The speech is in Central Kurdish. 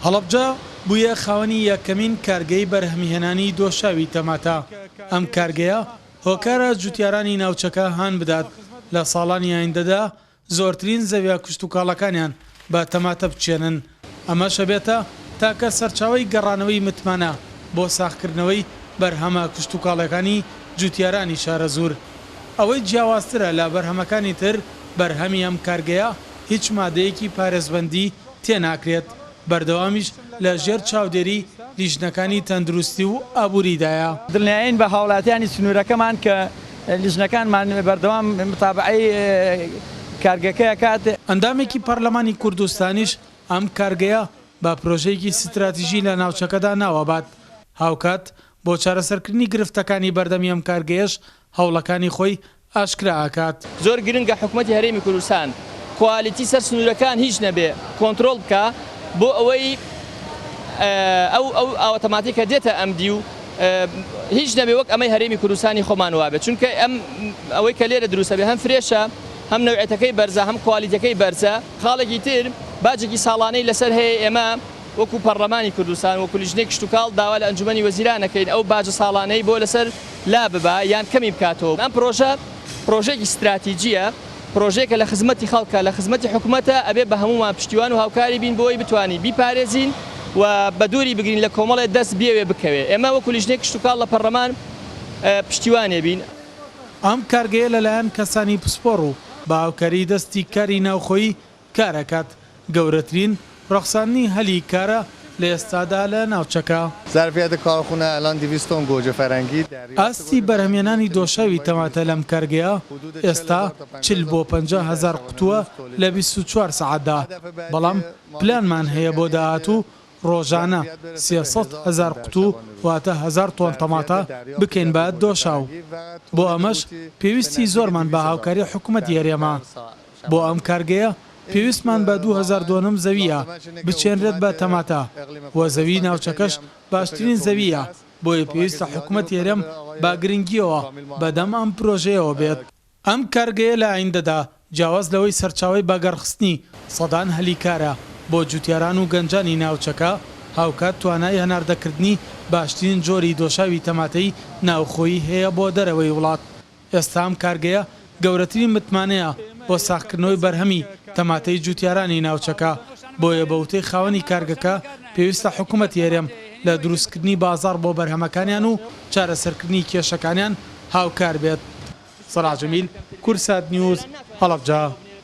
هەڵەبجە بوویە خاوەنی یەکەمین کارگەی بەرهەمهێنانی دۆشاوی تەماتە، ئەم کارگەیە هۆکارە جوتیارانی ناوچەکە هان بدات لە ساڵانی ئایندەدا زۆرترین زەویە کشتوکاڵەکانیان بە تەماتە بچێنن، ئەمەش ئەبێتە تاکە سەرچاوەی گەڕانەوەی متمانە بۆ ساغکردنەوەی بەرهەمە کشتوکاڵیەکانی جوتیارانی شارەزوور. ئەوەی جیاوازترە لە بەرهەمەکانی تر بەرهەمی ئەم کارگەیە هیچ مادەیەکی پارێزبەندی تێناکرێت، بەردەوامیش لە ژێر چاودێری لیژنەکانی تەندروستی و ئابوریدایە. دڵنیاین بە هاوڵاتیانی سنورەکەمان کە لیژنەکانمان بەردەوام متابەعەی کارگەکە ئەکات. ئەندامێکی پەرلەمانی کوردستانیش ئەم کارگەیە بە پرۆژەیەکی ستراتیژی لە ناوچەکەدا ناوئەبات، هاوکات بۆ چارەسەرکردنی گرفتەکانی بەردەمی ئەم کارگەیەش هەوڵەکانی خۆی ئاشکرا ئەکات. زۆر گرنگە حکومەتی هەرێمی کوردستان کوالیتی سەر سنوورەکان هیچ نەبێ کۆنترۆڵ بکا بۆ ئەوەی ئەو ئەو ئاوە تەماتەی کە دێتە ئەم دیو هیچ نەبێ وەک ئەمەی هەرێمی کوردستانی خۆمان وابێ چونکە ئەم ئەوەی کە لێرە دروستە بێ هەم فرێشە هەم نەوعێتەکەی بەرزە هەم کوالیتەکەی بەرزە خاڵێکی تر باجێکی ساڵانەی لەسەر هەیە ئێمە وەکو پەڕلەمانی کوردستان وەکو لیژنەی کشتوکاڵ داوا لە ئەنجومەنی وەزیران ئەکەین ئەو باجە ساڵانەی بۆ لەسەر لاببا یان کەمی بکاتەوە. ئەم پرۆژە پرۆژەیەکی ستراتیجیە، پرۆژەیەکە لە خزمەتی خەڵکە، لە خزمەتی حکومەتە، ئەبێ بە هەموومان پشتیوان و هاوکاری بین بۆ ئەوەی بتوانین بیپارێزین و بە دووری بگرین لە کۆمەڵێ دەست بیەوێ بکەوێ. ئێمە وەکو لیژنەی کشتوکاڵ لە پەڕلەمان پشتیوانێ بین. ئەم کارگەیە لەلایەن کەسانی پسپۆڕ و بە هاوکاری دەستی کاری ناوخۆیی کار ئەکات، گەورەترین ڕەخساندنی هەلی کارە لە ئێستادا لە ناوچەکە. ظرفیت کارخونه الان 200 تن گوجه فرنگی دریافت ئاستی بەرهەمهێنانی دۆشاوی تەماتە لەم کارگەیە ئێستا 40 بۆ 50 هەزار قوتووە لە 24 سەعاتدا، بەڵام پلانمان هەیە بۆ داهاتوو ڕۆژانە 300 هەزار قوتوو واتە هەزار تۆن تەماتە بکەین بە دۆشاو. بۆ ئەمەش پێویستی زۆرمان بە هاوکاری حکومەتی هەرێمە. بۆ ئەم کارگەیە پێویستمان بە 2000 دۆنم زەوییە بچێنرێت بە تەماتە و زەوی ناوچەکەش باشترین زەوییە، بۆیە پێویستە حکومەتی هەرێم بە گرنگییەوە بەدەم ئەم پرۆژەیەوە بێت. ئەم کارگەیە لە ئایندەدا جیاواز لەوەی سەرچاوەی بەگەڕخستنی سەدان هەلی کارە بۆ جوتیاران و گەنجانی ناوچەکە، هاوکات توانای هەناردەکردنی باشترین جۆری دۆشاوی تەماتەی ناوخۆیی هەیە بۆ دەرەوەی وڵات. ئێستا ئەم کارگەیە گەورەترین متمانەیە بۆ ساغکردنەوەی بەرهەمی تەماتەی جوتیارانی ناوچەکە، بۆیە بە وتەی خاوەنی کارگەکە پێویستە حکومەتی هەرێم لە دروستکردنی بازاڕ بۆ بەرهەمەکانیان و چارەسەرکردنی کێشەکانیان هاوکار بێت. سەلاح جەمیل، کوردسات نیوز، هەڵەبجە.